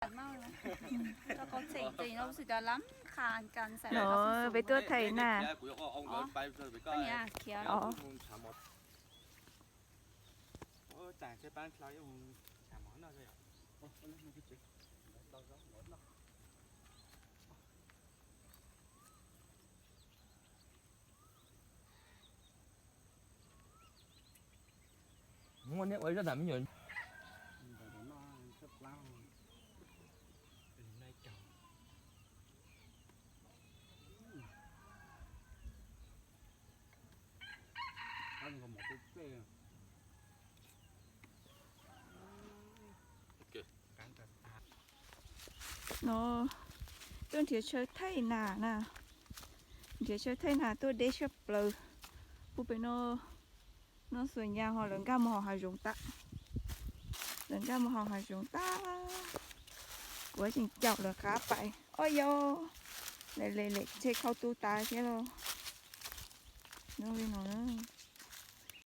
Peb tuaj thaij na. Muaj nej ua zaj dam me nyuam. No, tuaj nrhiav chaw thaij nas na. Nrhiav chaw thaij nas tuaj deb siab plaws. Pub pem no, no xuas nyas ho lawv nkag mus hauv hav zoov tag. Lawv nkag mus hauv hav zoov tag. Kuv tseem caum lawv qab pais. Oj yau, lawv le le ntshe khau tu tas thiab los.